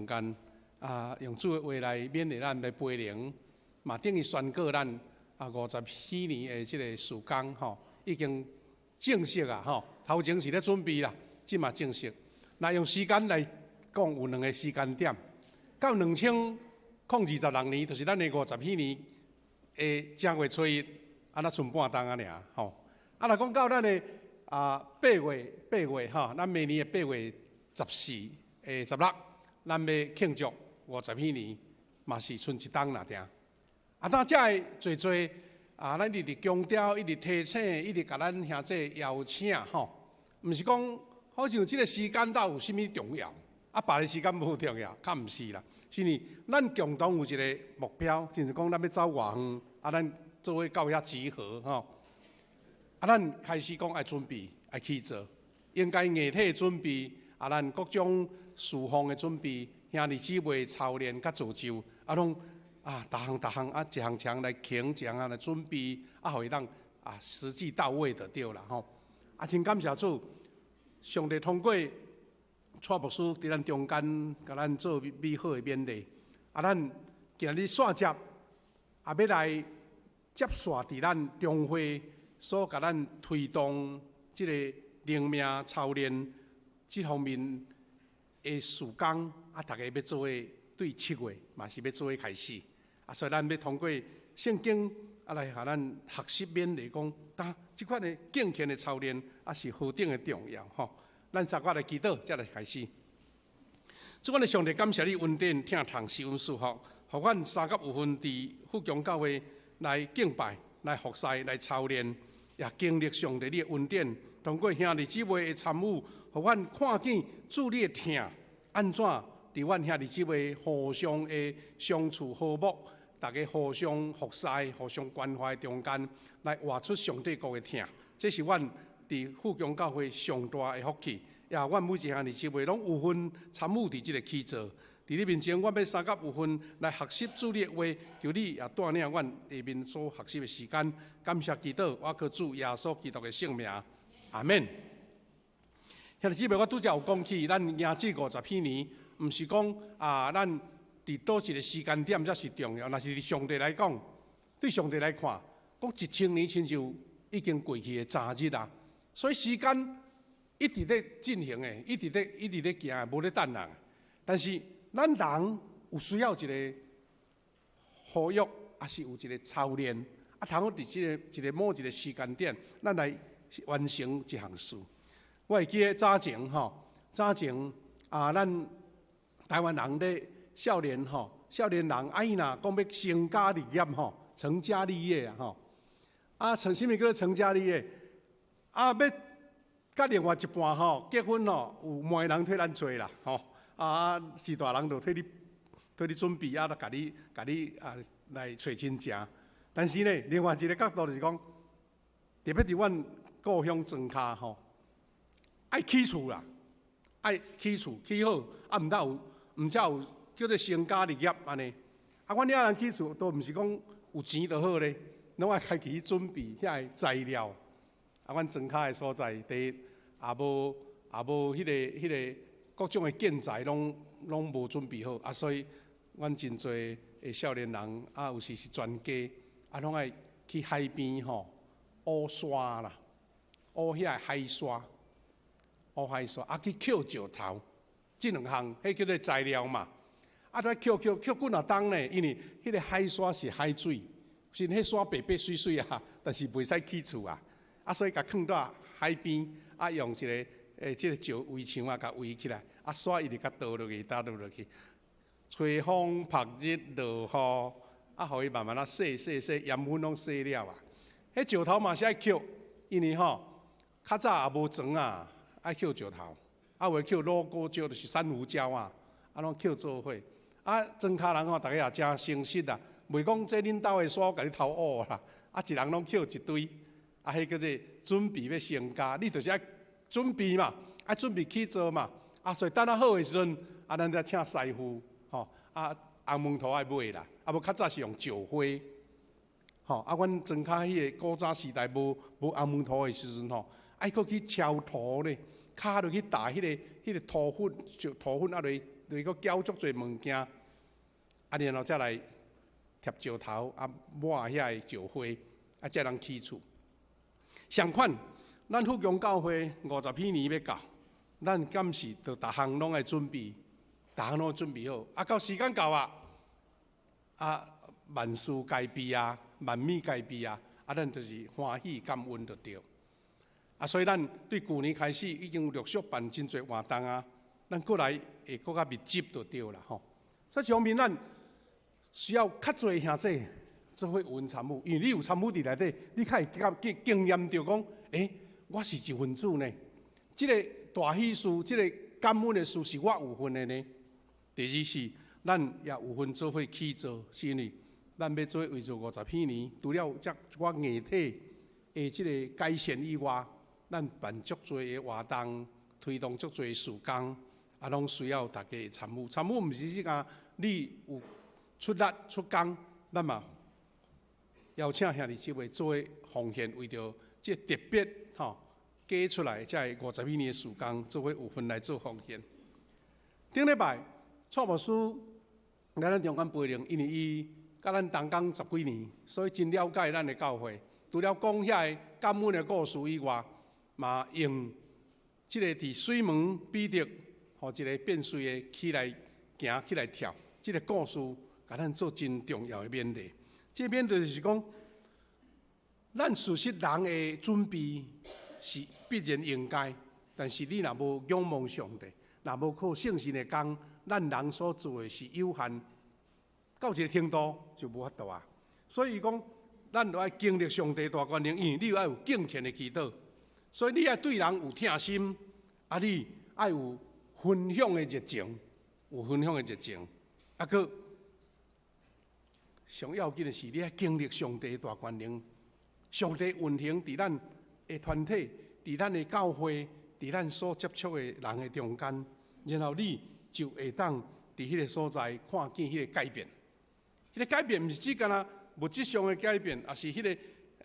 中間，啊，用主的話來勉勵咱，來培靈，嘛等於宣告咱啊50禧年的這个事工吼，已經正式啊吼，頭前是咧準備啦，這嘛正式。那用時間來講，有兩个時間點，到2026年，就是咱的五十禧年的正月初一，啊，若賰半冬仔爾吼。啊，若講到咱的啊八月八月吼，咱明年的8月14、16，咱欲慶祝五十禧年，嘛是賰一冬爾定。啊，當遮的濟濟啊，咱一直強調，一直提醒，一直共咱兄弟邀請吼，毋是講好像這个時間到有啥物重要，啊，別个時間無重要，較毋是啦。是因為咱共同有一个目標，就是講咱欲走偌遠，啊，咱做伙到遐集合吼。啊，咱開始講愛準備，愛去做，應該硬體的準備，啊，咱各種事奉的準備，兄弟姊妹操練佮造就，啊，攏啊，逐項逐項啊，一項一項來傾，一項項來準備，啊，予伊當啊實際到位就對啦吼。啊，真感謝主，上帝通過蔡牧師佇咱中間，共咱做美好的勉勵。啊，咱今日紲接，啊，欲來接續佇咱中會所共咱推動這个靈命操練這方面的事工，啊，逐家欲做伙對7月嘛是欲做伙開始。啊，所以咱欲通過聖經啊來予咱學習勉勵講，當這款的敬虔的操練啊是何等的重要吼。咱三個來祈禱，才來開始。主，阮的上帝，感謝你恩典、疼痛、施恩賜福，予阮三甲有份佇富強教會來敬拜、來服侍、來操練，也經歷上帝你的恩典。通過兄弟姊妹的參與，予阮看見主你的疼，按怎佇阮兄弟姊妹互相的相處和睦，逐家互相服侍、互相關懷中間，來活出上帝國的疼。這是阮佇富強教會上大的福氣，也阮每一兄弟姊妹攏有份參與佇這个起造。佇你面前，阮欲三甲有份來學習主你的話，求你也帶領阮下面所學習的時間。感謝祈禱，我靠主耶穌基督的聖名，阿們。兄弟姊妹，我拄才有講起，咱迎這五十禧年，毋是講啊，咱佇佗一个時間點才是重要，若是佇上帝來講，對上帝來看，講1000年親像已經過去的昨日啊。所以時間一直咧進行的，一直咧一直咧行，無咧等人。但是咱人有需要一个呼籲，抑是有一个操練，啊，通好佇這个一个某一个時間點，咱來完成一項事。我會記得早前吼，早前啊，咱台灣人咧少年吼，少年人啊，伊若講欲成家立業吼，成家立業啊吼，啊，成啥物叫做成家立業？啊，欲佮另外一半吼結婚吼，有媒人替咱揣啦，吼，啊，序大人就替你準備啊，就共你啊來揣親情。但是呢，另外一个角度就是講，特別佇阮故鄉莊跤吼，愛起厝啦，愛起厝起好，啊，毋才有，毋才有叫做成家立業按呢。啊，阮遐人起厝都毋是講有錢就好咧，攏愛開始去準備遐个材料。啊，阮莊跤的所在，第一也無彼个各種的建材攏無準備好，啊，所以阮真濟的少年人啊，有時是全家，啊，攏愛去海邊吼，挖沙啦，挖遐个海沙，挖海沙，啊，去抾石頭，這兩項，彼叫做材料嘛。啊，都抾抾抾幾若冬呢，因為彼个海沙是海水，雖然彼沙白白媠媠啊，但是袂使起厝啊。啊，所以共囥佇海邊，啊，用一个這个石圍牆啊，共圍起來，啊，沙一直共倒落去，倒落去，吹風曝日落雨，啊，予伊慢慢仔洗洗洗，鹽分攏洗了啊。彼石頭嘛是愛抾，因為吼較早也無磚啊，愛抾石頭，啊，有的抾乳果礁，就是珊瑚礁啊，啊，攏抾做伙。啊，莊跤人吼，逐家也誠誠實啊，袂講這恁兜的沙我共你偷挖啦，啊，一人攏抾一堆。啊，彼叫做準備欲成家，你就是愛準備嘛，愛準備去做嘛。啊，所以等較好的時陣，啊，咱才請師傅，吼，啊，紅毛土愛買啦，啊，無較早是用石灰，吼，啊，阮莊跤彼个古早時代無紅毛土的時陣吼，愛閣去敲土咧，敲落去打彼个土粉，石土粉啊落去就是閣攪足濟物件，啊，然後才來貼石頭，啊，抹遐个石灰，啊，才通起厝。相款，咱富強教會五十禧年欲到，咱敢是著逐項攏愛準備，逐項攏準備好。啊，到時間到啊，啊，萬事皆備啊，萬物皆備啊，啊，咱就是歡喜感恩就對。啊，所以咱對舊年開始已經有陸續辦真濟活動啊，咱閣來會閣較密集就對啦吼。所以一方面咱需要較濟兄弟做伙有份參與，因為你有參與佇內底，你較會經經驗著講，欸，我是一份子呢。這个大喜事，這个感恩的事是我有份的呢。第二是，咱也有份做伙去做，是因為咱欲做為做五十禧年，除了這一寡硬體的這个改善以外，咱辦足濟的活動，推動足濟事工，啊，攏需要大家的參與。參與毋是只講你有出力出工，咱嘛邀請兄弟姊妹做伙奉獻，為著這特別吼加出來這個五十禧年的事工，做伙有份來做奉獻。頂禮拜蔡牧師來咱中間陪靈，因為伊佮咱同工十幾年，所以真了解咱的教會。除了講遐個感恩的故事以外，嘛用這个佇水門彼得，予一个變綏的起來行起來跳，這个故事，共咱做真重要的勉勵。這個勉勵就是講，咱事實人的準備是必然應該，但是你若無仰望上帝，若無靠聖神的工，咱人所做的是有限，到一个程度就無法度啊。所以講，咱著愛經歷上帝大權能，因為你愛有敬虔的祈禱。所以你愛對人有疼心，啊，你愛有分享的熱情，有分享的熱情，啊，閣上要緊的是，你愛經歷上帝大權能，上帝運行佇咱的團體，佇咱的教會，佇咱所接觸的人的中間，然後你就會當佇彼个所在看見彼个改變。彼个改變毋是只干焦物質上的改變，抑是彼个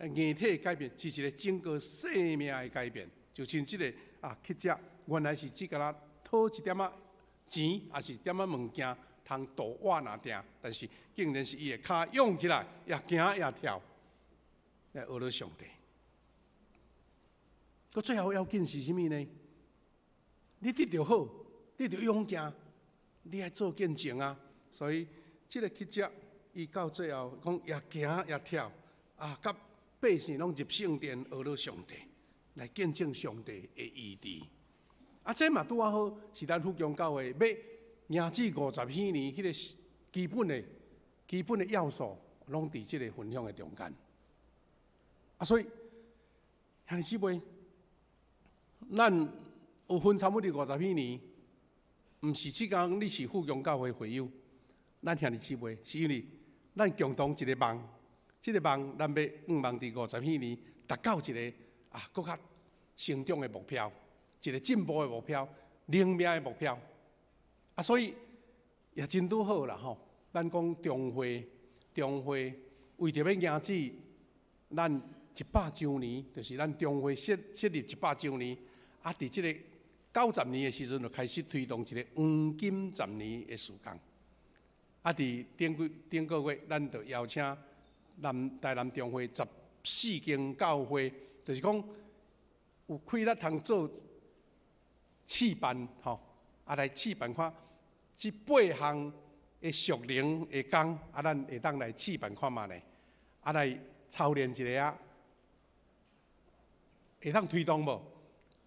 硬體的改變，是一个整個生命的改變。就像這个啊，乞者原來是只干焦討一點仔錢，抑是一點仔物件通度活爾定，但是竟然是伊的跤勇起來，也行也跳，來學了上帝。閣最後要緊是啥物呢？你得著好，得著勇健，你愛做見證啊！所以這个乞者，伊到最後講也行也跳，啊，佮百姓攏入聖殿學了上帝，來見證上帝的醫治。啊，這嘛拄仔好是咱富強教會欲迎至五十禧年彼个基本的、基本的要素，攏佇這个分享的中間。啊，所以兄弟姊妹，咱有份參與佇五十禧年，毋是只講你是富強教會會友，咱兄弟姊妹是因為咱共同一個夢，這个夢咱欲向望佇五十禧年達到一个啊，閣較成長的目標，一个進步的目標，靈命的目標。啊，所以也真拄好啦吼。咱講中會，中會為著欲迎至咱一百週年，就是咱中會設設立一百週年，啊，佇這个九十年的時陣就開始推動一个黃金十年的事工。啊，佇頂幾頂個月，咱就邀請南台南中會十四間教會，就是講有氣力通做試辦吼，啊來試辦看這八項的屬靈的工，啊，咱會當來試辦看覓咧，啊來操練一下啊，會當推動無？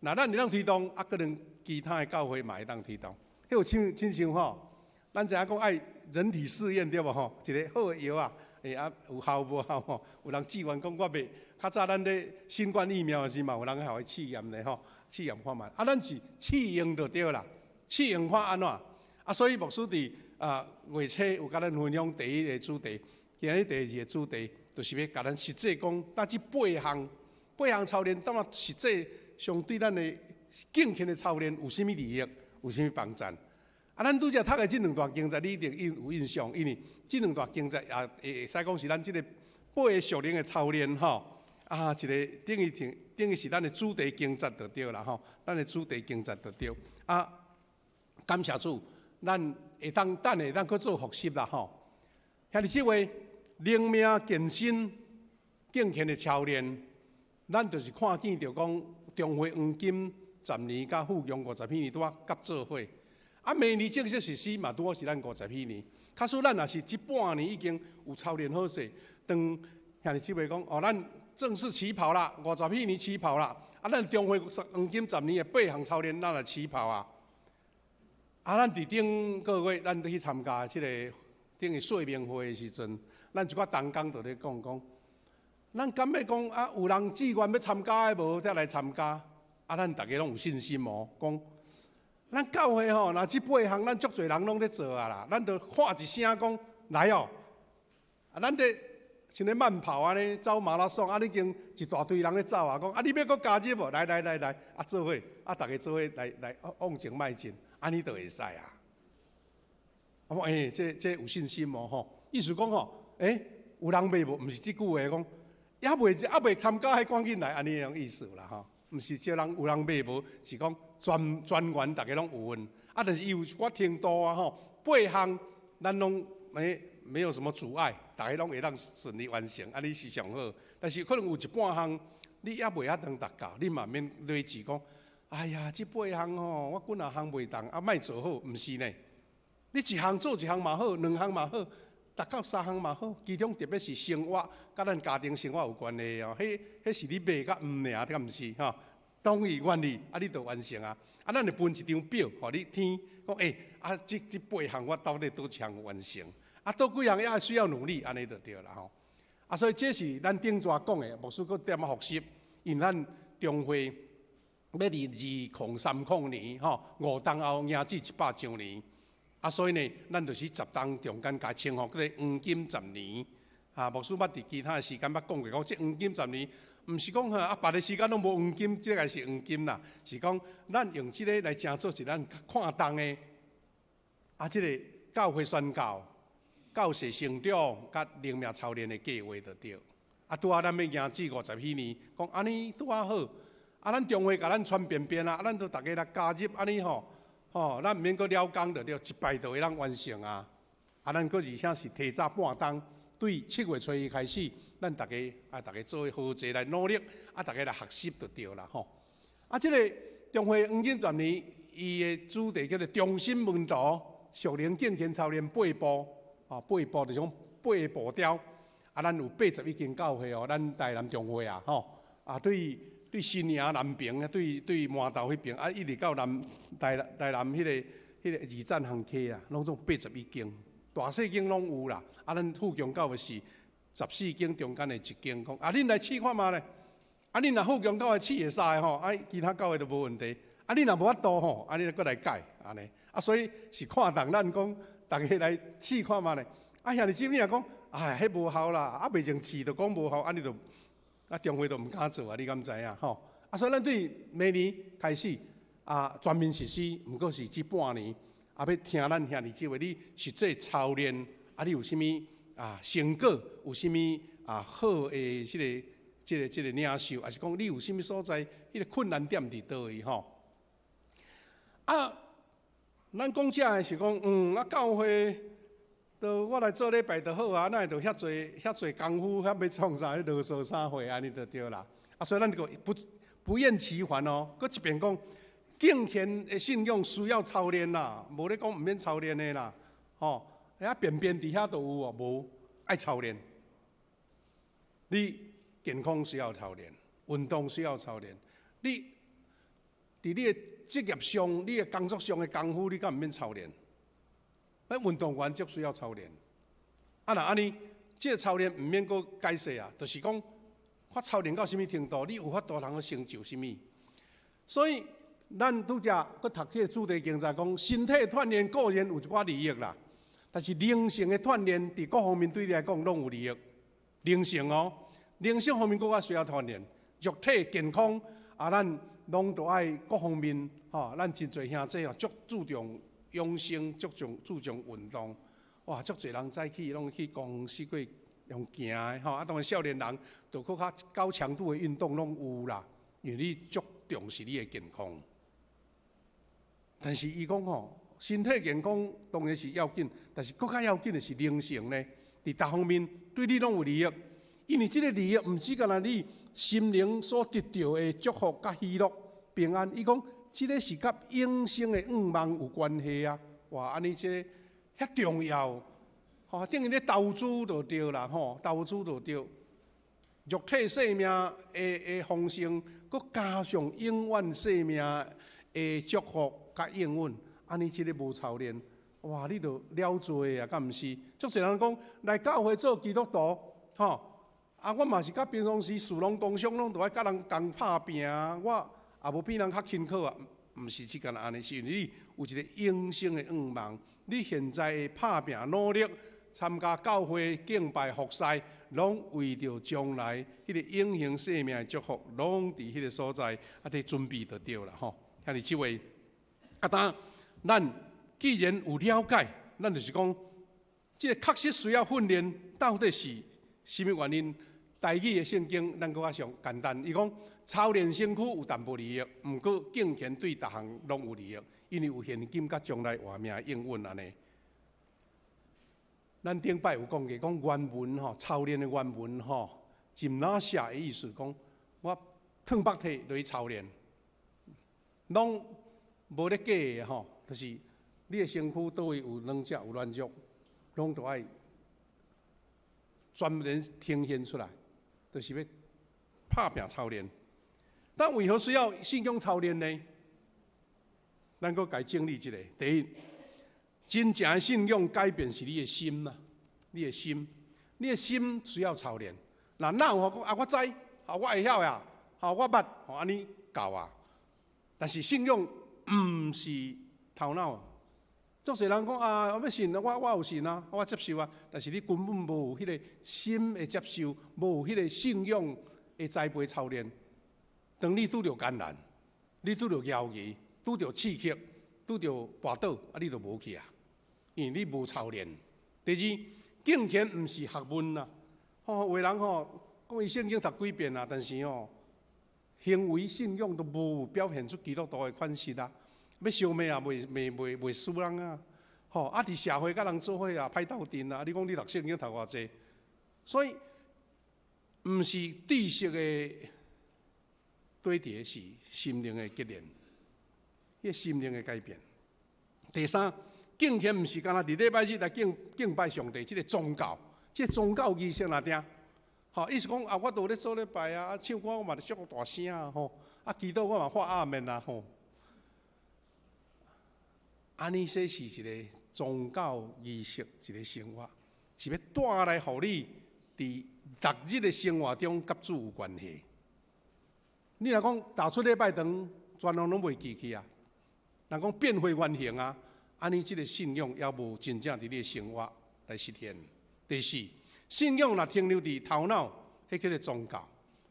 若咱會當推動，啊，可能其他的教會嘛會當推動。彼有親親像吼，咱知影講愛人體試驗對無吼？一個好的藥啊，欸啊有效無效吼？有人志願講我袂，較早咱咧新冠疫苗的時嘛，有人予伊試驗咧吼，試驗看覓。啊，咱是試用就對啦，試用看按怎？啊，所以牧師佇啊月初有共咱分享第一个主題，今日第二个主題，就是欲共咱實際講，搭這八項八項操練，當啊實際上對咱的敬虔的操練有啥物利益，有啥物幫助？啊，咱拄才讀的這兩段經節，你一定有印象，因為這兩段經節也會會使講是咱這个八个屬靈的操練吼。啊，一个等於等於是咱的主題經節就對啦吼，咱的主題經節就對。啊，感謝主，咱會當等下咱閣做複習啦吼。兄弟姊妹，靈命健身敬虔的操練，咱就是看見著講中會黃金十年佮富強五十禧年拄仔夾做伙。啊，明年正式實施嘛，拄好是咱五十禧年。假使咱若是這半年已經有操練好勢，當兄弟姊妹講哦，咱正式起跑啦，五十禧年起跑啦。啊，咱中會黃金十年的八項操練，咱來起跑啊！啊，咱佇頂個月，咱去參加這個等於說明會的時陣，咱一寡同工就咧講講，咱敢欲講啊？有人志願欲參加的無？才來參加。啊，咱逐家攏有信心哦，講咱教會吼，若這八項，咱足濟人攏咧做啊啦，咱就喊一聲講來哦！啊，咱咧像咧慢跑按呢，走馬拉松啊，已經一大堆人咧走啊，講啊，你欲閣加入無？來來來來，啊做伙，啊逐家做伙來來往前邁進，按呢就會使啊！啊，我欸，這這有信心無吼？意思講吼，欸，有人欲無？毋是這句話講，猶未參加，彼趕緊來，按呢種意思啦吼。毋是招人有人欲無，是講全全員逐家攏有份。啊，但是伊有一寡程度啊吼，八項咱攏沒有什麼阻礙，逐家攏會當順利完成，按呢是上好。但是可能有一半項你猶未遐當達到，你嘛免累積講，哎呀，這八項吼，我幾若項袂當，啊，莫做好，毋是呢。你一項做一項嘛好，兩項嘛好，達到三項嘛好。其中特別是生活，佮咱家庭生活有關係哦。彼彼是你欲佮毋爾，敢毋是吼？當伊願意，啊，你就完成啊。啊，咱會分一張表，予你聽，講欸，啊，這這八項我到底佗一項完成？啊，佗幾項也需要努力，按呢就對啦吼。啊，所以這是咱頂逝講的，牧師閣踮仔複習，因為咱中會欲佇2030年吼，5冬後迎至100週年。啊，所以呢，咱就是十冬中間共稱呼叫做黃金十年。啊，牧師捌佇其他的時間捌講過，講這黃金十年，毋是講吼啊，別个時間攏無黃金，這个是黃金啦。是講咱用這個來成做是咱看重的。啊，這個教會宣教、教士成長、佮靈命操練的計劃就對。啊，拄仔咱欲迎至五十禧年，講按呢拄仔好。啊，咱中會共咱傳遍遍啊，啊，咱都逐家來加入按呢吼。吼，咱毋免閣了工就對，一擺就會當完成啊！啊，咱閣而且是提早半冬，對7月初一開始，咱逐家啊，逐家做伙合齊來努力，啊，逐家來學習就對啦吼。啊，這個中會黃金十年，伊的主題叫做忠心門徒，屬靈敬虔操練八步，啊，八步就是講八个步調。啊，咱有81間教會哦，咱台南中會啊，吼，啊對。對新營南爿啊，對對饅頭彼爿啊，一直到南台台南彼个彼个二棧行溪啊，攏總81間，大細間攏有啦。啊，咱富強教會是14間中間的一間，講啊，恁來試看覓咧？啊，恁若富強教會試會使吼，啊，其他教會都無問題。啊，恁若無法度吼，啊，恁閣來改按呢。啊，所以是看重咱講，逐家來試看覓咧。啊，兄弟姊妹若講，哎，彼無效啦，啊，未曾試就講無效，按呢就。啊，中會都毋敢做啊！你敢知影吼？啊，所以咱對明年開始啊，全面實施，毋過是這半年啊，欲聽咱兄弟姊妹，你實際操練啊，你有啥物啊成果？有啥物啊好的這个、這个、這个領受，抑是講你有啥物所在？彼个困難點佇佗位吼？啊，咱講這的是講，啊，教會。都我來做禮拜就好啊，哪會著遐濟遐濟功夫，遐欲創啥？囉嗦啥貨，按呢就對啦。啊，所以咱閣不厭其煩哦，閣一遍講，敬虔的信仰需要操練啦，無咧講毋免操練的啦，吼，遐便便佇遐都有哦，無愛操練。你健康需要操練，運動需要操練。你佇你的職業上、你的工作上的功夫，你敢毋免操練？咱運動員足需要操練，啊，若按呢，這個操練毋免閣解釋啊，就是講，我操練到啥物程度，你有法度通去成就啥物。所以，咱拄才閣讀這個主題經節講，身體鍛鍊固然有一寡利益啦，但是靈性的鍛鍊，佇各方面對你來講攏有利益。靈性哦，靈性方面閣較需要鍛鍊，肉體健康啊，咱攏都愛各方面吼，咱真濟兄弟哦，足注重養生，足重注重運動，哇！足濟人早起攏去公司過用行的吼，啊，當然少年人就閣較高強度的運動攏有啦，因為你足重視你的健康。但是伊講吼，身體健康當然是要緊，但是閣較要緊的是靈性呢。佇逐方面對你攏有利益，因為這个利益毋止干焦你心靈所得著的祝福佮喜樂、平安。伊講，這个是佮永生的願望有關係啊！哇，按呢這个遐重要，吼，等於咧投資就對啦，吼，投資就對。肉體生命的豐盛，閣加上永遠生命的祝福佮應允，按呢這个無操練，哇！你就了罪啊，敢毋是？足濟人講來教會做基督徒，吼，啊，我嘛是佮平常時士農工商攏著愛佮人共拍拚啊，我也無比人較勤苦啊，毋是這干焦按呢，是因為你有一個永生的願望，你現在的拍拚努力，參加教會敬拜服侍，攏為著將來彼個永恆生命的祝福，攏佇彼個所在啊，佇準備就對啦吼。兄弟姊妹，啊，當咱既然有了解，咱就是講，這個確實需要訓練，到底是啥物原因？台語的聖經咱閣較上簡單，伊講操練身軀有淡薄利益，毋過敬虔對逐項攏有利益，因為有現今佮將來活命的應允按呢。咱頂擺有講過，講原文吼，操練的原文吼，gymnasia 的意思講，我褪腹體落去操練，攏無咧假的吼，就是你的身軀佗位有軟弱有軟弱，攏都愛專門呈現出來，就是欲拍拚操練。但為何需要信仰操練呢？咱閣共整理一下，第一，真正的信仰改變是你的心啊，你的心，你的心需要操練。若哪有講啊？我知，啊，我會曉啊，吼，我捌，吼，按呢夠啊。但是信仰毋是頭腦。足濟人講啊，我欲信，我有信啊，我接受啊。但是你根本無有彼个心的接受，無有彼个信仰的栽培操練。當你拄著艱難，你拄著猶疑，拄著刺激，拄著跋倒，啊，你就無去啊，因為你無操練。第二，敬虔毋是學問啊，吼，有的人吼講伊聖經讀幾遍啊，但是吼行為信仰都無表現出基督徒的款式啊，欲相罵也袂罵袂袂輸人啊，吼啊！佇社會佮人做伙也歹鬥陣啊！你講你讀聖經讀偌濟，所以毋是知識的堆疊，是心靈的結連，彼個心靈的改變。第三，敬虔毋是干焦佇禮拜日來敬敬拜上帝，這個宗教，這個宗教儀式爾爾。吼，意思講啊，我都有咧做禮拜啊，唱歌我嘛咧足大聲啊，吼，啊祈禱我嘛發阿門啊，吼。按呢說是一個宗教儀式，一個生活，是欲帶來予你佇逐日的生活中佮主有關係。你若講踏出禮拜堂，全攏攏袂記去啊。人講變回原形啊，按呢這個信仰猶無真正佇你的生活來實現。第四，信仰若停留佇頭腦，彼叫做宗教；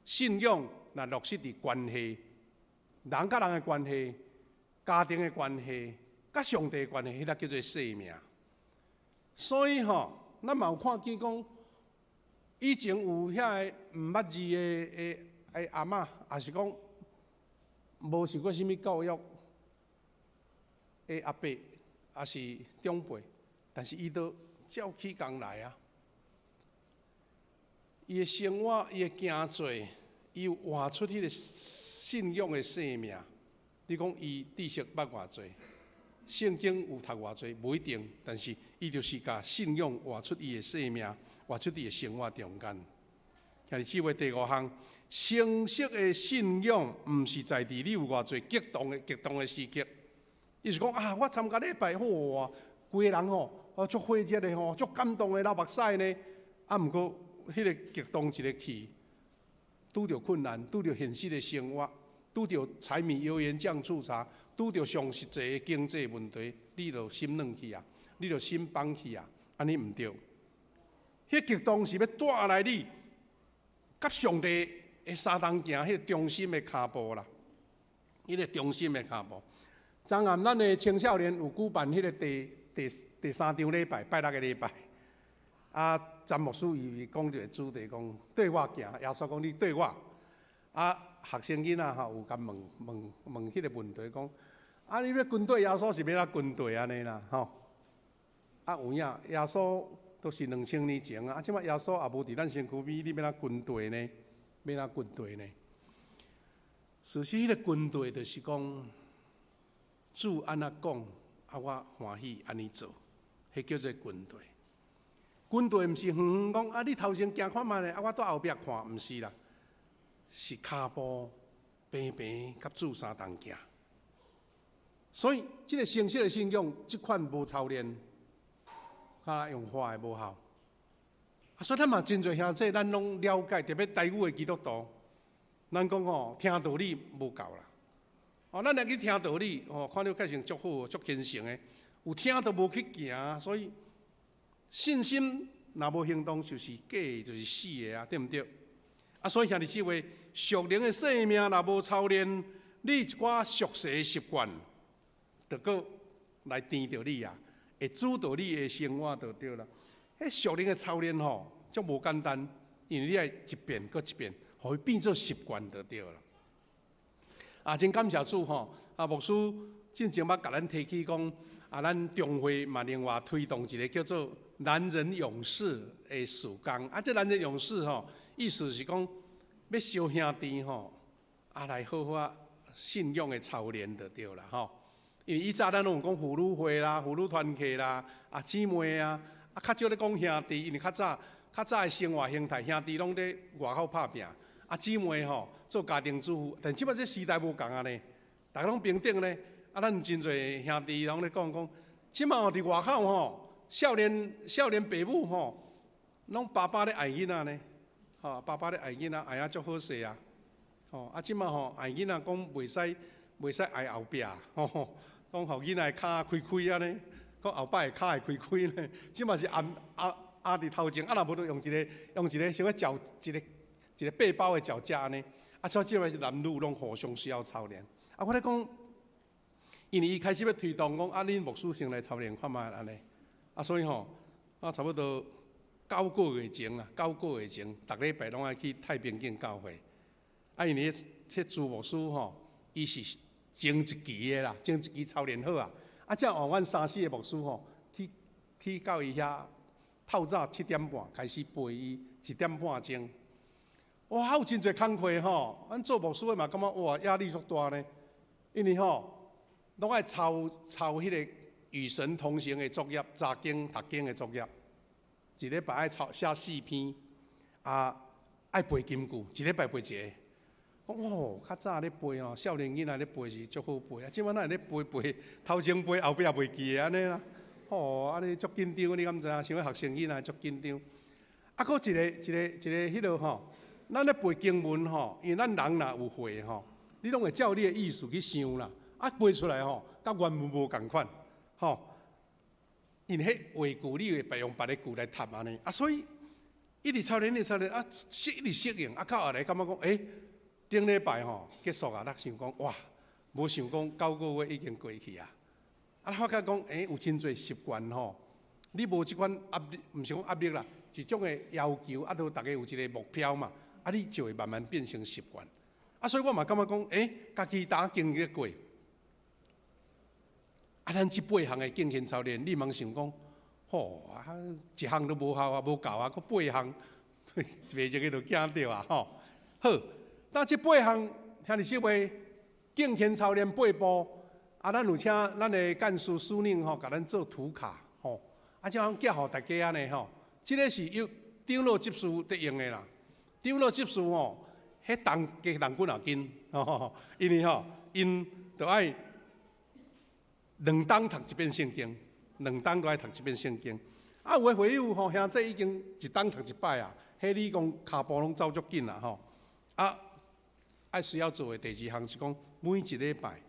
信仰若落實佇關係，人佮人的關係、家庭的關係、佮上帝的關係，彼個叫做生命。所以吼，咱嘛有看見講，以前有遐个毋捌字的的的阿嬤，抑是講無受過啥物教育的阿伯，抑是長輩，但是伊都照起工來啊。伊的生活，伊的行做，伊有活出彼個信仰的生命。你講伊知識捌偌濟，聖經有讀偌濟，無一定，但是伊就是共信仰活出伊的生命，活出伊的生活中間。兄弟姊妹，第五項，成熟的信仰，毋是在佇你有偌濟激動的激動的時刻。伊是講啊，我參加禮拜，哇，規个人吼，哦，足火熱的吼，足感動的流目屎呢。啊，毋過彼個激動一个去，拄著困難，拄著現實的生活，拄著柴米油鹽醬醋茶，拄著上實際的經濟問題，你就心軟去啊，你就心放去啊，按呢毋對。彼激動是欲帶來你佮上帝的相同行，彼個忠心的跤步啦，彼個忠心的跤步。昨暗咱的青少年有舉辦彼個第第第三場禮拜，拜六个禮拜。啊，詹牧師伊講一個主題，講綴我行，耶穌講你綴我。啊，學生囡仔吼有共問問問彼個問題，講啊，你欲跟綴耶穌是欲按怎跟綴按呢啦？吼！啊有影，耶穌都是2000年前啊！啊，這擺耶穌也無佇咱身軀邊，你欲按怎跟綴呢？欲按怎跟綴呢？事實，彼个跟綴就是講，主按怎講，啊，我歡喜按呢做，彼叫做跟綴。跟綴毋是遠遠講啊，你頭前行看覓咧，啊，我佇後壁看，毋是啦，是跤步平平佮主相同行。所以，這个形式的信仰，這款無操練，敢若用畫的無效。啊，所以咱嘛真濟兄弟，咱攏了解，特別台語的基督徒，咱講吼，聽道理無夠啦。哦，咱若去聽道理，哦，看著較成足好、足虔誠的，有聽都無去行，所以信心若無行動，就是假的，就是死的啊，對毋對？啊，所以兄弟姊妹，屬靈的生命若無操練，你一寡俗世的習慣，就閣來纏著你啊，會主導你的生活就對啦。彼屬靈的操練吼，足無簡單，因為你愛一遍閣一遍，予伊變做習慣就對啦。啊，真感謝主吼！啊，牧師進前捌共咱提起講，啊，咱中會嘛另外推動一个叫做男人勇士的事工。啊，這男人勇士吼，意思是講欲相兄弟吼，啊，來好好仔信仰的操練就對啦吼。因為以早咱攏有講婦女會啦、婦女團契啦、啊姊妹啊，啊較少咧講兄弟，因為較早較早的生活形態，兄弟攏佇外口拍拚。啊，姊妹吼做家庭主婦，但這擺這時代無仝啊呢，逐家攏平等呢。啊，咱真濟兄弟攏咧講講，這擺吼佇外口吼，少年少年爸母吼，攏爸爸咧愛囡仔呢，吼，爸爸咧愛囡仔，愛啊足好勢啊，吼，啊這擺吼愛囡仔講袂使袂使愛後壁，吼，講予囡仔跤開開按呢，講後擺的跤會開開呢，這擺是壓壓壓佇頭前，啊若無就用一个用一个啥物腳一个。一个背包的腳架按呢，啊，所以這擺是男女攏互相需要操練。啊，我咧講，因為伊開始欲推動講，啊，恁牧師先來操練看覓按呢，啊，所以吼，啊，差不多九個月前啊，九個月前，逐禮拜攏愛去太平徑教會。啊，因為這朱牧師吼，伊是前一期的啦，前一期操練好啊，啊，才換阮三四个牧師吼，去去到伊遐，透早7點半開始陪伊一點半鐘。哇，有真濟工課吼，阮做牧師的嘛感覺哇壓力足大呢，因為吼，攏愛抄抄彼个與神同行的作業、查經、讀經的作業，一禮拜愛抄寫四篇，啊，愛背金句，一禮拜背一个。講哦，較早咧背吼，少年囡仔咧背是足好背，啊，這擺哪會咧背背頭前背後壁袂記得按呢啦？吼，按呢足緊張，你敢知影？像彼學生囡仔足緊張。啊，閣一个一个一個彼落吼。咱咧背經文吼，因為咱人若有會吼，你攏會照你的意思去想啦。啊，背出來吼，佮原文無仝款，吼。因為彼話句你會別用別个句來插按呢，啊，所以一直操練，一直操練，啊，適一直適應，啊，到後來感覺講，欸，頂禮拜吼結束啊，咱想講，哇，無想講九個月已經過去啊。啊，發覺講，欸，有真濟習慣吼，你無這款壓力，毋是講壓力啦，一種的要求，啊，都逐家有一个目標嘛。啊，你就會慢慢變成習慣。啊，所以我嘛感覺講，欸，家己當經歷過。啊，咱這八項的敬虔操練，你茫想講，吼，啊，一項都無效啊，無夠啊，閣八項，袂一个就驚著啊，吼。好，那這八項兄弟姊妹，敬虔操練八步，啊，咱有請咱的幹事蘇寧吼，共咱做圖卡，吼，啊，這樣寄予大家按呢吼。這个是由長老執事佇用的啦。長老執事吼，彼重加重幾若斤，吼，因為吼，𪜶著愛兩冬讀一遍聖經，兩冬都愛讀一遍聖經。啊，有的會友吼，兄弟已經一冬讀一擺啊，彼你講跤步攏走足緊啦吼。啊，愛需要做的第二項是講，每一禮拜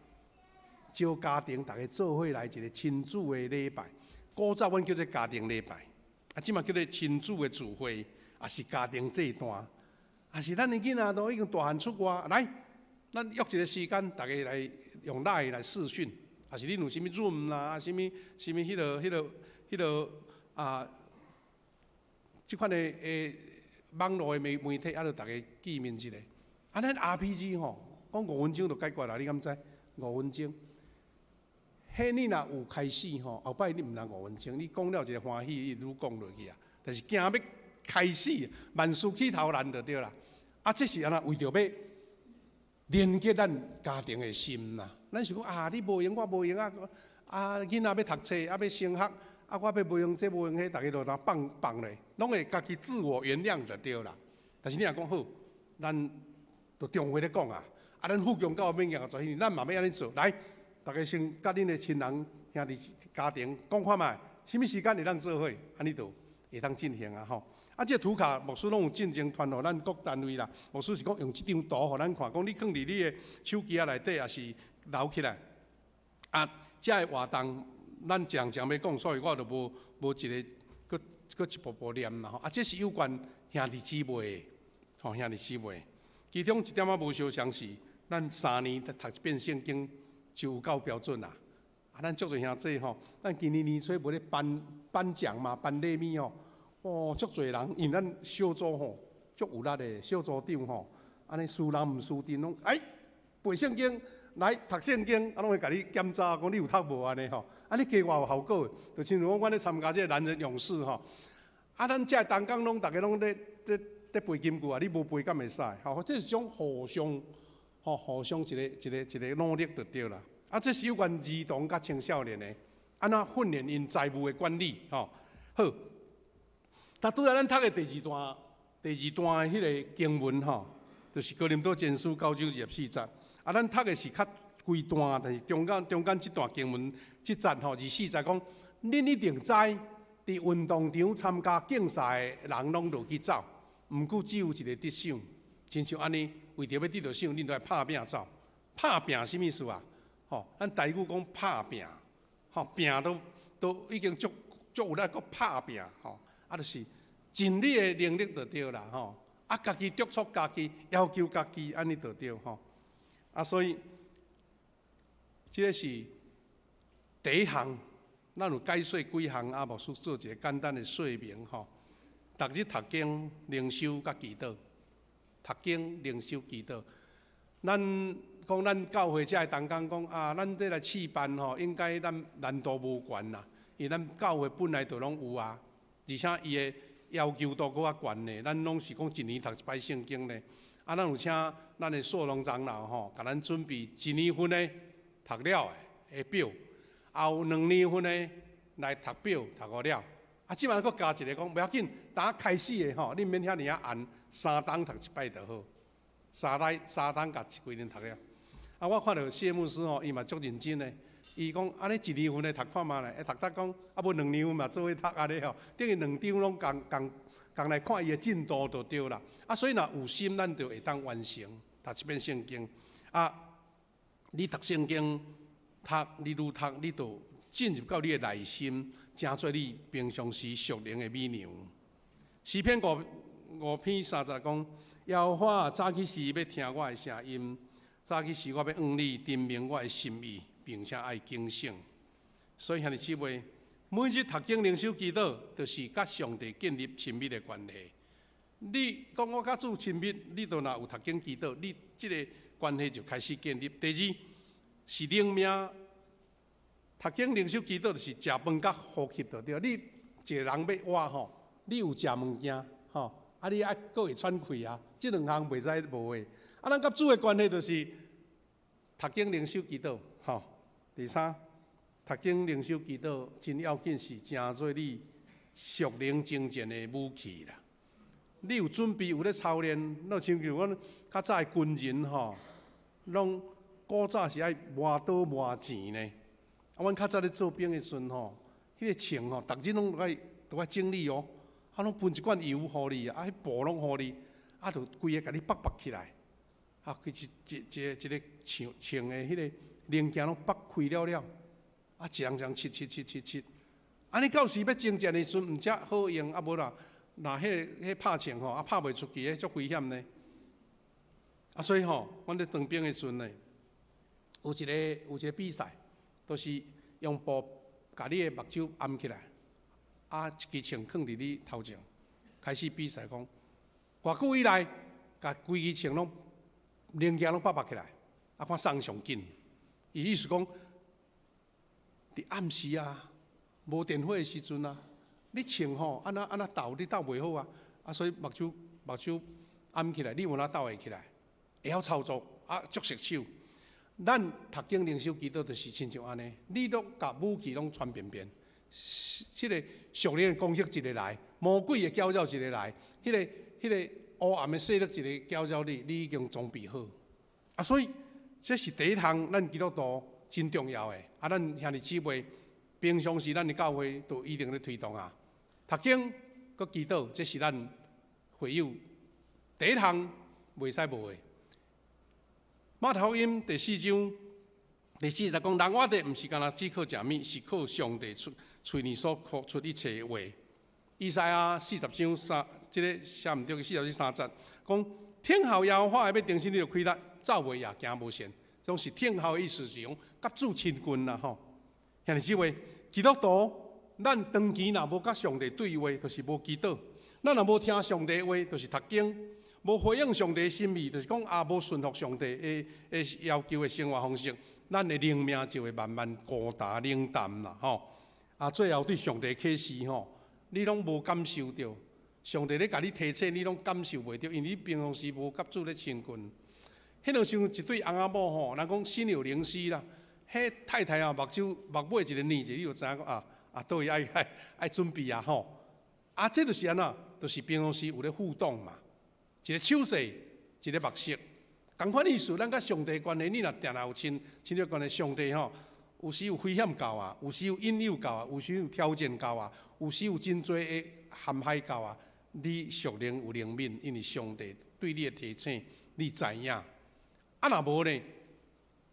招家庭逐家做伙來一個親子的禮拜。古早阮叫做家庭禮拜，啊，這馬叫做親子的聚會，也是家庭祭壇。啊是咱的囡仔都已經大漢出外，來，咱約一個時間，逐家來用 LINE 來視訊，啊是恁有啥物 Zoom 啦，啊啥物啥物彼个彼个彼个啊，這款的的網路的媒媒體，啊，著逐家見面一下。啊，咱 RPG 吼，講五分鐘就解決啦，你敢知？五分鐘。彼你若有開始吼，後擺你毋通5分鐘，你講了一个歡喜，你愈講落去啊。但是驚欲開始，萬事起頭難就對啦。啊，這是按怎為著欲連結咱家庭的心啦。咱是講啊，你無閒，我無閒啊。啊，囡仔欲讀冊，啊欲升學，啊我欲無閒這無閒彼，逐家就當放放咧，攏會家己自我原諒就對啦。但是你若講好，咱就重話咧講啊。啊，咱富強教會免行十年，咱嘛欲按呢做。來，逐家先佮恁的親人、兄弟、家庭講看覓，啥物時間會當做伙，按呢就會當進行啊吼。啊，這個圖卡牧師攏有進前傳予咱各單位啦。牧師是講用這張圖予咱看，講你囥佇你的手機仔內底，也是留起來。啊，這个活動咱常常欲講，所以我就無無一个閣閣一步步念啦吼。啊，這是有關兄弟姊妹的，吼兄弟姊妹。其中一點仔無相仝是，咱3年讀一遍聖經就有夠標準啦。啊，咱足濟兄弟吼，咱今年年初無咧頒頒獎嘛，頒禮物吼。哦，足濟人，因為咱小組吼，足有力的小組長吼，按呢輸人毋輸陣，攏哎背聖經來讀聖經，啊攏會共你檢查，講你有讀無按呢吼？啊，你加偌有效果，就親像講阮咧參加這個男人勇士吼，啊，咱遮同工攏逐家攏咧咧咧背金句啊，你無背敢會使？吼，這是種互相吼，互相一个一个一个努力就對啦。啊，這是有關兒童佮青少年的，按怎訓練𪜶財務的管理吼？好。但拄仔咱讀的第二段，第二段的彼个經文吼，就是哥林多前書九章24節。啊，咱讀的是較規段，但是中間中間這段經文這節吼，24節講，恁一定知，佇運動場參加競賽的人攏落去走，毋過只有一个得賞。親像按呢，為著欲得著賞，恁都愛拍拚走。拍拚啥物意思啊？吼，咱台語講拍拚，吼拚都都已經足足有力，閣拍拚吼。啊，就是盡你的能力就對啦，吼！啊，家己督促家己，要求家己，按呢就對吼。啊，所以這个是第一項，咱有解說幾項啊，牧師做一个簡單的說明吼。逐日讀經、靈修佮祈禱，讀經、靈修、祈禱。咱講咱教會遮的同工講啊，咱這來試辦吼，應該咱難度無懸啦，因為咱教會本來就攏有啊。而且伊的要求度閣較懸呢，咱攏是講一年讀一擺聖經呢。啊，咱有請咱的碩龍長老吼，共咱準備一年份的讀了的表，也有2年份的來讀表讀予了。啊，這擺閣加一个講，無要緊，當開始的吼，你毋免遐爾仔難，3冬讀一擺就好，三禮三冬共一規年讀了。啊，我看著謝牧師吼，伊嘛足認真的。伊講按呢一年份的讀看覓咧，會讀得講啊無兩年份嘛做伙讀按呢吼，等於兩張攏仝仝仝來看伊的進度就對啦。啊，所以若有心，咱就會當完成讀一遍聖經。啊，你讀聖經，讀你愈讀，你就進入到你的內心，成做你平常時屬靈的米糧。詩篇五五篇三節講：耶和華早起時欲聽我的聲音，早起時我欲向你陳明我的心意。並且愛警醒，所以兄弟姊妹，每日讀經靈修祈禱，就是佮上帝建立親密的關係。你講我佮主親密，你都若有讀經祈禱，你這个關係就開始建立。第二是靈命，讀經靈修祈禱就是食飯佮呼吸就對。你一个人欲活吼，你有食物件吼，啊你愛閣會喘氣啊，這兩項袂使無的。啊，咱佮主的關係就是讀經靈修祈禱，吼。第三，讀經靈修祈禱真要緊，是成做你屬靈征戰的武器啦。你有準備，有咧操練，若親像阮較早的軍人吼，攏古早是愛磨刀磨錢呢。啊，阮較早咧做兵的時陣吼，彼个銃吼，逐日攏愛都愛整理哦，啊，攏噴一罐油予你，啊，彼布攏予你，啊，就規个共你縛縛起來，啊，規一一一個一个槍槍的彼个零件攏縛開了了，啊，一人一人切切切切切，按呢到時欲征戰的時陣，毋才好用，啊無啦，若彼个彼拍槍吼，啊拍袂出去，彼足危險呢。啊，所以吼，阮咧當兵的時陣呢，有一个有一个比賽，就是用布共你的目睭掩起來，啊，一支槍囥佇你頭前，開始比賽講，偌久以內，共規支槍攏零件攏縛縛起來，啊，看啥人上緊。伊意思講，佇暗時啊，無電火的時陣啊，你穿吼按怎按怎鬥，你鬥袂好啊，啊所以目睭掩起來，你有哪鬥會起來？會曉操作啊，足熟手。咱讀經靈修祈禱就是親像按呢，你攏共武器攏穿便便，這个屬靈的攻擊一个來，魔鬼的攪擾一个來，彼个黑暗的勢力一个攪擾你，你已經裝備好。啊，所以這是第一項，咱基督徒真重要的。啊，咱兄弟姊妹平常時咱的教會都一定咧推動啊。讀經閣祈禱，這是咱會友第一項袂使無的。馬太福音第四章第四節講，人活著毋是干焦只靠食物，是靠上帝喙喙裡所吐出一切話。以賽亞四十章三，這个寫毋對，四十章三節講，聽候耶和華的欲重新得力，走袂也行無善，總是聽候的意思是講，佮主親近啦吼。兄弟姊妹，基督徒，咱長期若無佮上帝對話，就是無祈禱；咱若無聽上帝話，就是讀經；無回應上帝心意，就是講啊，無順服上帝的要求的生活方式，咱的靈命就會慢慢孤單冷淡啦吼。啊，最後對上帝啟示吼，你攏無感受著，上帝咧共你提醒，你攏感受袂著，因為你平常時無佮主咧親近。彼就像一對翁仔某吼，人講心有靈犀啦。彼太太啊，目睭目尾一个捏者，你就知影講啊啊，佗位愛愛愛準備啊吼。啊，這就是按怎，就是平常時有咧互動嘛。一个手勢，一个目色，仝款意思。咱佮上帝關係，你若定定有親親密關係，上帝吼，有時有危險到啊，有時有引誘到啊，有時有挑戰到啊，有時有真濟的陷害到啊。你屬靈有靈敏，因為上帝對你的提醒，你知影。啊，若無呢？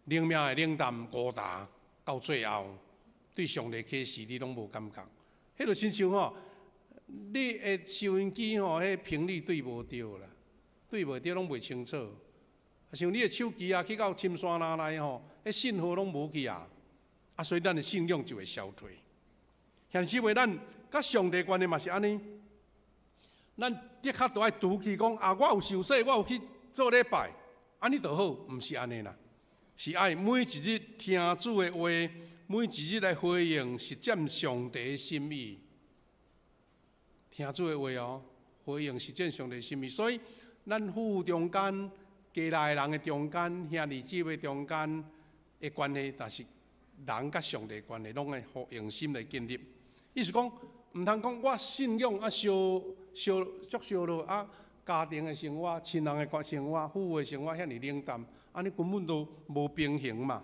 靈命會冷淡孤單，到最後對上帝啟示你攏無感覺。彼就親像吼，你的收音機吼，彼頻率對無對啦，對無對攏袂清楚。啊，像你的手機啊，去到深山林內吼，彼信號攏無去啊。啊，所以咱的信仰就會消退。兄弟姊妹，咱佮上帝關係嘛是按呢，咱的確都愛拄去講啊，我有受洗，我有去做禮拜，按呢就好，毋是按呢啦。是愛每一日聽主的話，每一日來回應實踐上帝的心意。聽主的話哦，回應實踐上帝心意。所以，咱夫婦中間、家內人的中間、兄弟姊妹中間的關係，但是人佮上帝關係，攏愛用心來建立。意思講，毋通講我信仰啊，燒燒足燒落啊，家庭的生活、親人的生活、夫婦的生活遐爾冷淡。按呢根本都無平衡嘛，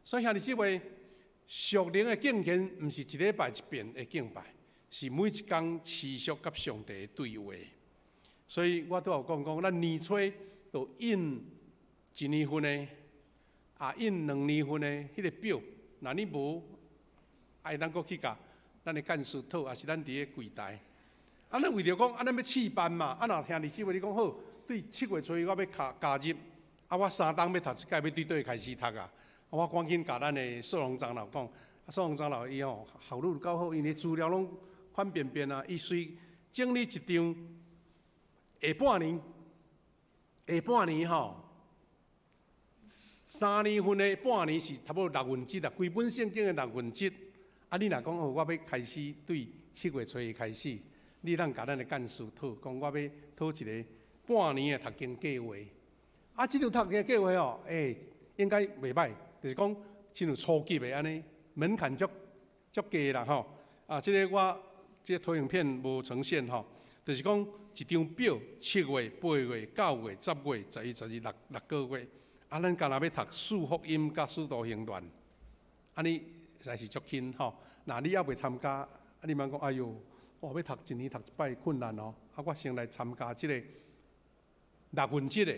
所以兄弟姊妹，屬靈的敬虔毋是一禮拜一遍的敬拜，是每一工持續佮上帝的對話。所以我拄有講講，咱年初就印一年份的，啊印兩年份的彼个表，若你無，會當閣去共咱的幹事討，抑是咱佇咧櫃台。啊，咱為著講，啊，咱欲試辦嘛，啊，若兄弟姊妹你講好，對七月初一我欲加加入。啊！我三冬欲讀一屆，欲對佗位開始讀啊！我趕緊共咱的蘇龍長老講，啊，蘇龍長老伊吼效率夠好，因為資料攏款便便啊，伊隨整理一張下半年，下半年吼，三年份的半年是差不多六分之一啊，規本聖經的六分之一。啊，你若講哦，我欲開始對七月初一開始，你通共咱的幹事討，講我欲討一个半年的讀經計劃。啊，這張讀經計劃哦，欸，應該袂䆀，就是講親像初級的按呢，門檻足足低啦吼。啊，這个我這个投影片無呈現吼，就是講一張表，七月、八月、九月、十月、十一、十二六六個月。啊，咱干焦欲讀四福音佮使徒行傳，按呢實在是足輕吼。若你猶未參加，啊，你茫講，哎喲，我欲讀一年讀一擺困難哦。啊，我先來參加這个六分之一的。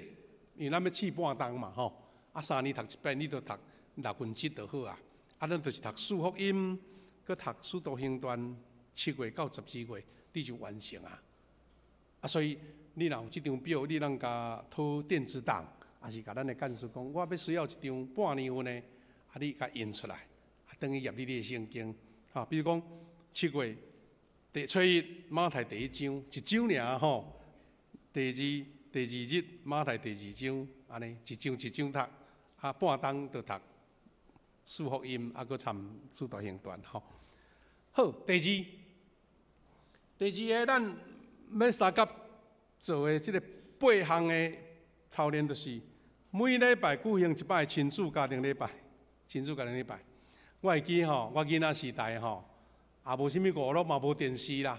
因為咱欲試半冬嘛吼，啊三年讀一擺，你就讀六分之一就好啊。啊，咱就是讀四福音，閣讀使徒行傳，七月到十二月，你就完成啊。啊，所以你若有這張表，你通共討電子檔，抑是共咱的幹事講，我欲需要一張半年份的，啊，你共印出來，啊，轉去頁你的聖經，吼，比如講七月第初一馬太第一章，一章爾吼，第二。第二日馬太第二章，按呢一章一章讀，啊半冬就讀四福音，啊，閣參使徒行傳吼。好，第二，第二个咱欲相佮做的這个八項的操練，就是每禮拜舉行一擺親子家庭禮拜，親子家庭禮拜。我會記吼，我囡仔時代吼，也無啥物娛樂，嘛無電視啦，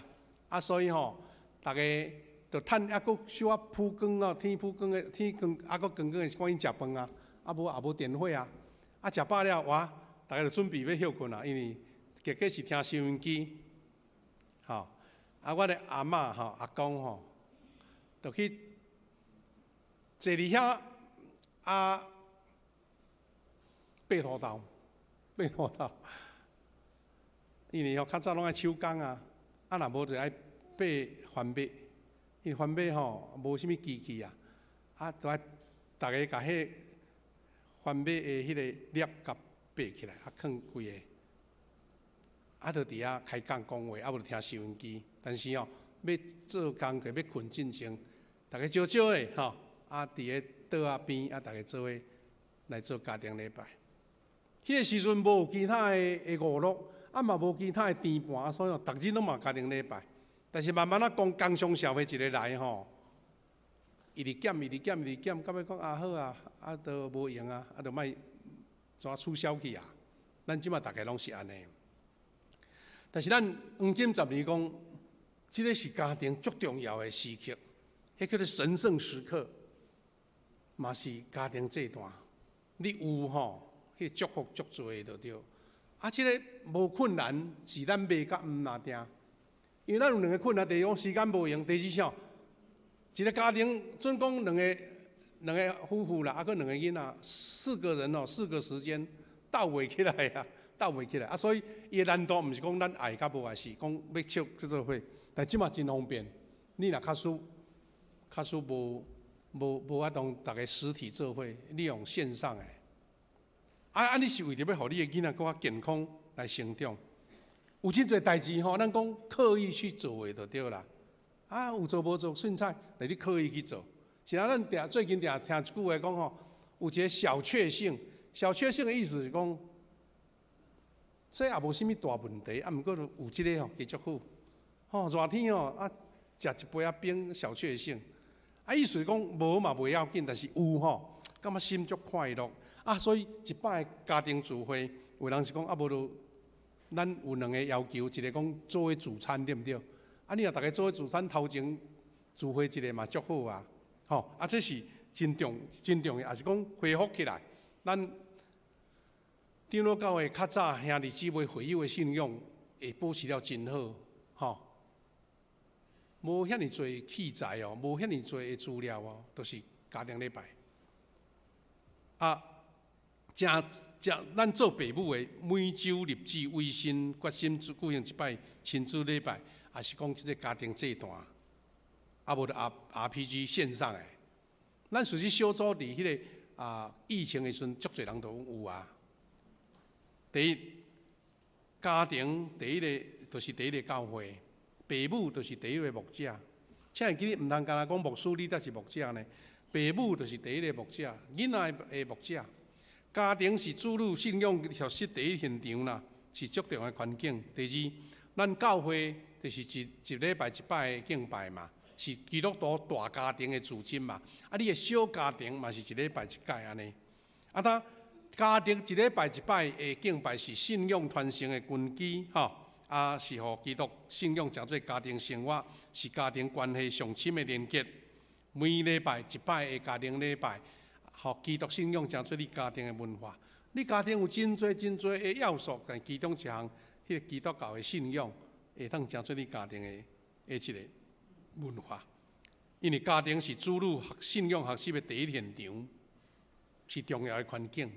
啊，所以吼，逐家就趁猶閣小可曝光哦，天曝光的天光，猶閣光光的，趕緊食飯啊，啊無也無電火啊，啊食飽了哇，逐家就準備欲歇睏啊，因為結果是聽收音機，吼，啊，我的阿嬤吼，阿公吼，就去坐佇遐啊，掰土豆，掰土豆，因為吼較早攏愛手工啊，啊若無就愛掰番麥，因為番麥吼無啥物機器啊，啊，就愛逐家共彼番麥的彼個粒共掰起來，啊，囥規个，啊，就佇遐開講講話，啊，無就聽收音機。但是哦，欲做工課欲睏進前，逐家少少的吼，啊，佇个桌仔邊啊，逐家做伙來做家庭禮拜。彼个時陣無有其他的娛樂，啊嘛無其他的甜盤，所以哦，逐日攏嘛家庭禮拜。但是慢慢仔講，工商社會一个來吼，一直減，一直減，一直減，到尾講啊好啊，啊都無閒啊，啊就莫怎取消去啊。咱這馬逐家攏是按呢。但是咱黃金十年講，這个是家庭足重要的時刻，彼叫做神聖時刻，嘛是家庭祭壇。你有吼，彼個祝福足濟就對。啊，這个無困難是咱袂佮毋若定，因為咱有兩個困難，第一講時間無閒，第二啥？一個家庭準講兩個夫婦啦，啊，閣兩個囡仔，四個人哦，四個時間鬥袂起來啊，鬥袂起來啊，所以伊的難度毋是講咱愛佮無愛，是講欲笑這做伙。但這馬真方便，你若假使假使無法度逐家實體做伙，你用線上的。啊啊！你是為著欲予你的囡仔閣較健康來成長，有真濟代誌吼，咱講刻意去做的就對啦。啊，有做無做凊彩，但你刻意去做。是啊，咱定最近定聽一句話講吼，有一个小確幸。小確幸的意思是講，這也無啥物大問題，啊，毋過有這个吼，加足好。吼，熱天吼啊，食一杯仔冰，小確幸。啊，意思是講無嘛袂要緊，但是有吼，感覺心足快樂。啊，所以一擺家庭聚會，有人是講啊，無就咱有兩个要求，一个講做伙聚餐對毋對？啊，你若逐家做伙聚餐，頭前聚會一个嘛足好啊，吼！啊，這是真重真重要，也是講恢復起來。咱長老教會較早兄弟姊妹會友的信仰會保持了真好，吼！無遐爾濟器材哦，無遐爾濟的資料哦，都是家庭禮拜。啊，誠誠，咱做爸母的每週立志為神決心舉行一擺親子禮拜，也是講這个家庭祭壇，啊無就 RPG 線上的。咱實際小組佇彼个啊疫情的時陣，足濟人都有啊。第一，家庭第一个就是第一个教會，爸母就是第一个牧者。請會記得，毋通干焦講牧師，你才是牧者呢。爸母就是第一个牧者，囡仔的牧者。家庭是子女信仰學習第一現場啦，是足重要的環境。第二，咱教會就是一禮拜一擺的敬拜嘛，是基督徒大家庭的組織嘛。啊，你的小家庭嘛是一禮拜一擺按呢。啊，當家庭一禮拜一擺的敬拜是信仰傳承的根基，吼。啊，是予基督信仰成做家庭生活，是家庭關係上深的連結。每禮拜一擺的家庭禮拜，予基督信仰成做你家庭的文化。你家庭有真濟真濟的要素，但其中一項，彼個基督教的信仰會當成做你家庭的一个文化。因為家庭是子女學信仰學習的第一現場，是重要的環境。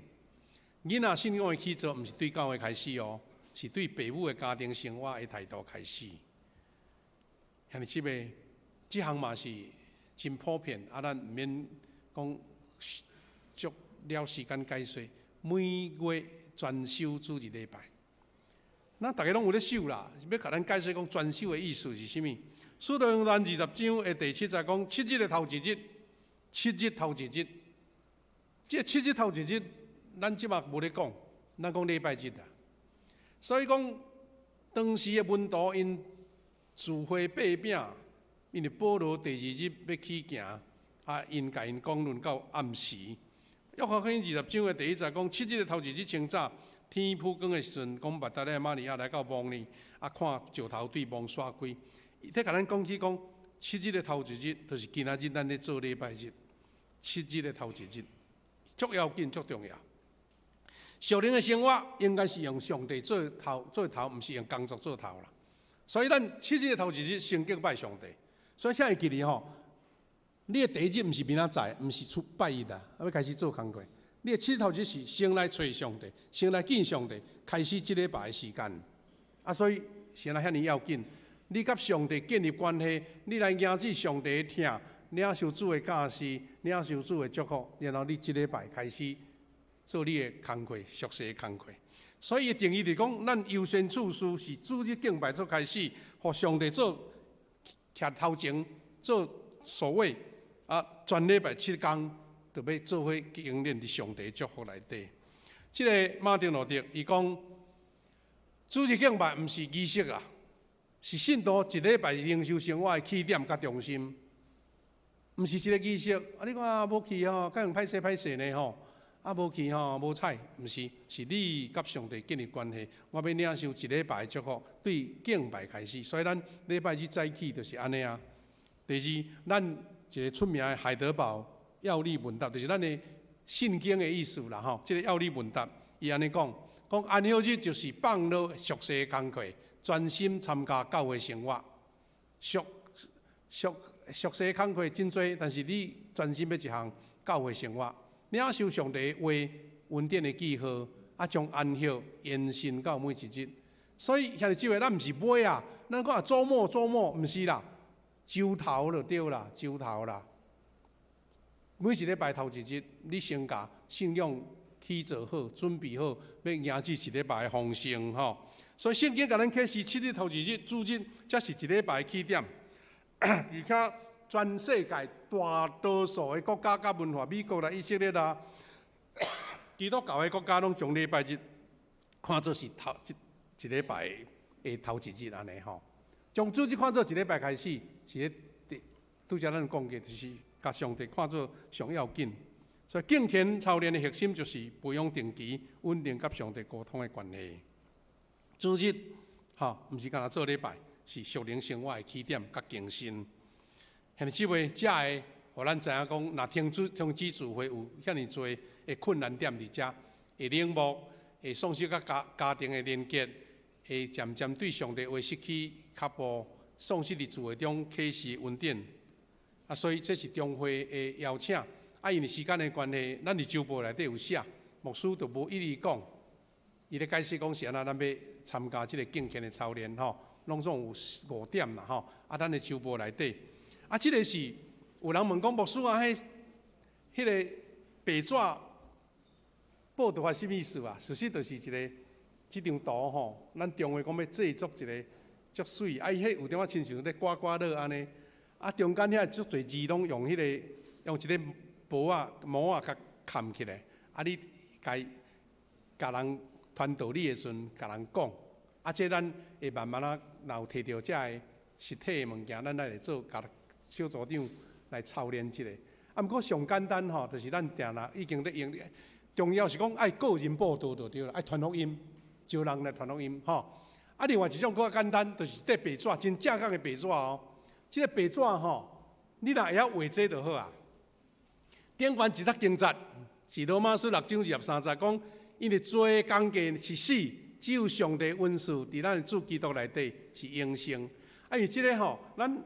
囡仔信仰的起做，毋是對教會開始哦，是對爸母的家庭生活的態度開始。兄弟姊妹，這項嘛是真普遍，啊，咱毋免講足了時間解說。每月專守主日禮拜，咱逐家攏有咧守啦。欲共咱解說講專守的意思是啥物？使徒行傳20章的第七節講，七日的頭一日，七日頭一日，這七日頭一日，咱這馬無咧講。咱講禮拜日啊。所以講，當時的門徒𪜶聚會擘餅，因為保羅第二日欲起行，啊，𪜶共𪜶講論到暗時。約翰福音20章的第一節講，七日的頭一日清早，天曝光的時陣，講抹大拉瑪利亞來到墓裡，啊，看石頭對墓徙開。伊咧共咱講起講，七日的頭一日，就是今仔日咱咧做禮拜日。七日的頭一日，足要緊，足重要。屬靈的生活應該是用上帝做頭，做頭，毋是用工作做頭啦。所以咱七日的頭一日先敬拜上帝。所以請會記得吼，你的第一日毋是明仔載，毋是出拜一啊，欲開始做工課。你的七日頭一日是先來揣上帝，先來見上帝，開始這禮拜的時間。啊，所以先來遐爾要緊，你佮上帝建立關係，你來迎接上帝的疼，領受主的教示，領受主的祝福，然後你這禮拜開始做你的工課，屬世的工課。所以定義就是講，咱優先次序是主日敬拜做開始，予上帝做徛頭前，做首位啊，全禮拜七工就欲做伙經練佇上帝祝福內底。這個馬丁路德伊講，主日敬拜毋是儀式啊，是信徒一禮拜靈修生活的起點佮中心，毋是一個儀式。啊，你講啊，無去吼，敢會歹勢歹勢呢吼？啊，無去吼，無彩，毋是，是你佮上帝建立關係。我欲領受一禮拜祝福，對敬拜開始。所以咱禮拜日早起就是按呢啊。第二，咱一個出名的海德堡要理問答，就是咱的信經的意思啦吼。這個要理問答，伊按呢講，講安息日就是放落屬世的工課，專心參加教會生活。屬屬屬世工課真濟，但是你專心欲一項教會生活。領受上帝話恩典的記號，啊，將安息延伸到每一日。所以兄弟姊妹，咱毋是尾啊，咱講啊週末週末，毋是啦，週頭就對啦，週頭啦。每一禮拜頭一日，你先共信仰起做好，準備好，欲迎接一禮拜的豐盛吼。所以聖經共咱啟示七日頭一日主日，才是一禮拜的起點，而且全世界大多數的國家佮文化，美國啦、以色列啦，基督教的國家，攏將禮拜日看做是頭一一禮拜的頭一日按呢吼。將主日看做一禮拜開始，是咧拄才咱講過，就是共上帝看做上要緊。所以敬虔操練的核心就是培養定期穩定佮上帝溝通的關係。主日吼，毋是干焦做禮拜，是屬靈生活的起點佮更新。兄弟姊妹，才會予咱知影講，若停止停止聚會有遐爾濟的困難點佇遮，會冷漠，會喪失佮家家庭的連結，會漸漸對上帝話失去腳步，喪失佇聚會中啟示恩典。啊，所以這是中會的邀請。啊，因為時間的關係，咱佇週報內底有寫，牧師就無一一講。伊咧解釋講是按怎，咱欲參加這個敬虔的操練吼，攏總有五點啦吼。啊，咱的週報內底。啊，這個是有人問講牧師啊，彼彼个白紙報道法啥物意思啊？事實就是一個這張圖吼，咱中會講欲製作一個足媠，啊，伊彼有點仔親像咧刮刮樂按呢，啊，中間遐足濟字攏用彼个用一个簿仔膜仔共崁起來，啊，你共共人傳道理的時陣，共人講，啊，這咱會慢慢仔，若有提著這个實體的物件，咱來會做共小組長來操練這个。啊，毋過上簡單吼，就是咱定定已經咧用。重要是講愛個人佈道就對啦，愛傳福音，招人來傳福音吼。啊，另外一種閣較簡單，就是綴白紙，真正確的白紙哦。這个白紙吼，你若會曉畫這就好啊。頂懸一節經節是羅馬書6章23節講，因為罪的工價是死，只有上帝恩賜佇咱的主基督內底是永生。啊，因為這个吼，咱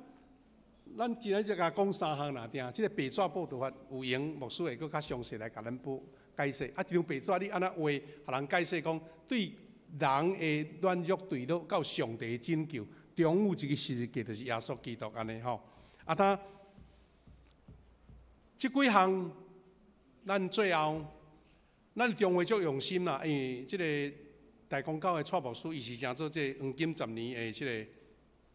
咱今仔日共講三項爾定，這个白紙佈道法有閒牧師會閣較詳細來共咱補解釋。啊，這張白紙你按怎畫，予人解釋講對人的軟弱墜落到上帝的拯救，中有一个十字架，就是耶穌基督按呢吼。啊，他這幾項，咱最後，咱中會足用心啦，因為這個大公教的蔡牧師，伊是成做這個黃金十年的這個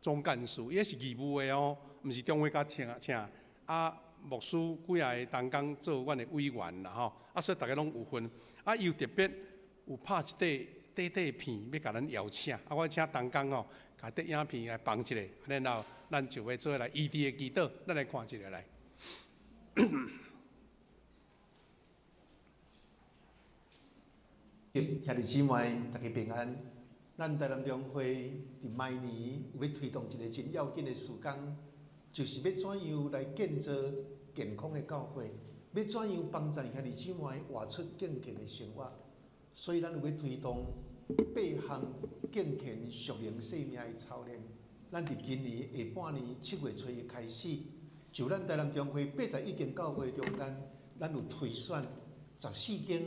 總幹事，伊是義務的哦，毋是中會共請請啊，牧師幾仔个同工做阮的委員啦吼，啊，所以逐家攏有份，啊，又特別有拍一塊短短片，欲共咱邀請。啊，我請同工吼，共短影片來放一下，然後咱就欲做伙來醫治的祈禱，咱來看一下來。兄弟姊妹，大家平安。咱台南中會佇明年有欲推動一个真要緊的事工，就是欲怎樣來建造健康的教會，欲怎樣幫助兄弟姊妹活出敬虔的生活。所以咱有欲推動八項敬虔屬靈生命的操練。咱佇今年下半年7月初一開始，就咱台南中會81間教會中間，咱有推選14間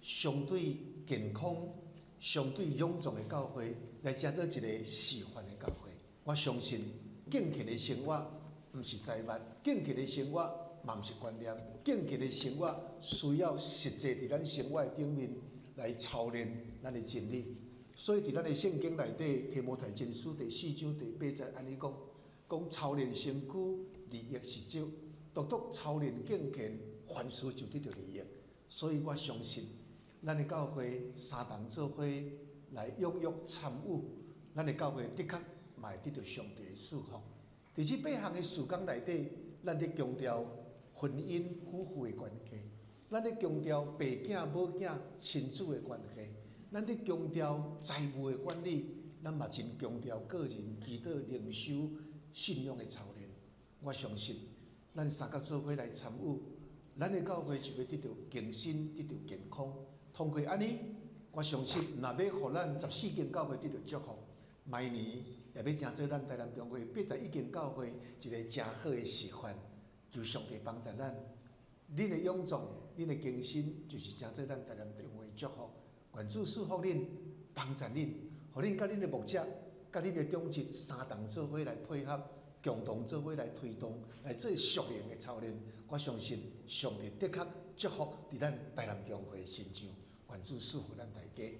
相對健康、相對勇壯的教會，來成做一个示範的教會。我相信敬虔的生活毋是財物，敬虔的生活嘛毋是觀念，敬虔的生活需要實際佇咱生活的頂面來操練咱的真理。所以佇咱的聖經內底，提摩太前書第四章第八節按呢講：講操練身軀利益是少，獨獨操練敬虔，凡事就得著利益。所以我相信，咱的教會三同做伙來踴躍參與，咱的教會的確嘛會得著上帝的祝福。佇這八項的事工內底，咱佇強調婚姻夫婦的關係，咱佇強調爸囝母囝親子的關係，咱佇強調財務的管理，咱嘛真強調個人祈禱靈修信仰的操練。我相信，咱三甲做伙來參與，咱的教會就會得著更新，得著健康。通過按呢，我相信，若欲予咱14間教會得著祝福，明年也欲成做咱台南中會81間教會一个誠好的示範。求上帝幫助咱，恁的勇壯，恁的更新，就是成做咱台南中會祝福。願主賜福恁，幫助恁，予恁佮恁的牧者、佮恁的長執三同做伙來配合，共同做伙來推動，來做屬靈的操練。我相信上帝的確祝福佇咱台南中會身上，願主賜福咱大家。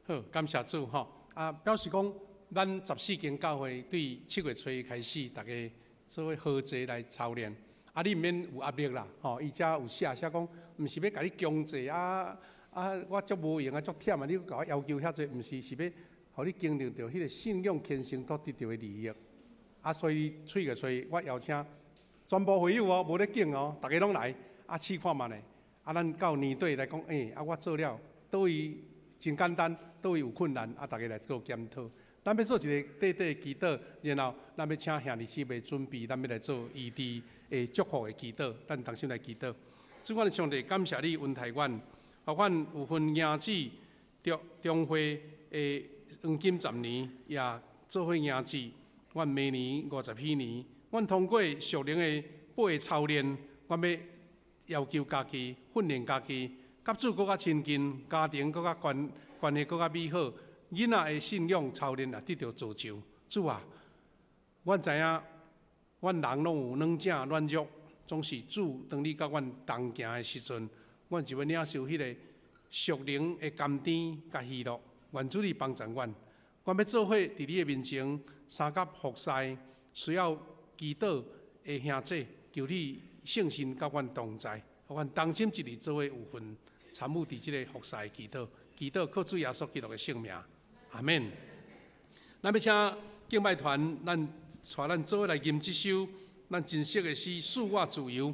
好，感謝主吼。啊，表示講，咱十四間教會對7月初一開始，大家做伙合齊來操練。啊，你毋免有壓力啦，吼，伊遮有寫寫講，毋是欲共你強制啊啊，我足無閒啊，足忝啊，你閣共我要求遐濟，毋是，是欲予你經歷著彼个信仰虔誠所得著的利益。啊，所以七月初一，我邀請全部會友哦，無咧揀哦，逐家攏來，啊試看覓咧。啊，咱到年底來講，欸，啊我做了，佗位真簡單，佗位有困難，啊，逐家來做檢討。咱欲做一个短短的祈禱，然後咱欲請兄弟姊妹準備，咱欲來做醫治的祝福的祈禱。咱同心來祈禱。主，阮的上帝，感謝你恩待阮，予阮有份迎接著中會的黃金十年，也做伙迎接阮明年50禧年。阮通過屬靈的八个操練，阮欲要求家己，訓練家己，佮主閣較親近，家庭閣較關關係閣較美好。囡仔的信仰操練也得著造就。主啊，阮知影，阮人攏有軟正軟弱，總是主當你佮阮同行的時陣，阮就欲領受彼个屬靈的甘甜佮喜樂。願主你幫助阮，阮欲做伙佇你的面前相佮服侍，需要祈禱的兄弟，求你聖神佮阮同在，予阮同心一意做伙有份參與佇這个服侍祈禱，祈禱靠主耶穌基督的聖名，阿們。咱欲請敬拜團，咱帶咱做伙來吟這首咱真熟的詩，賜我自由。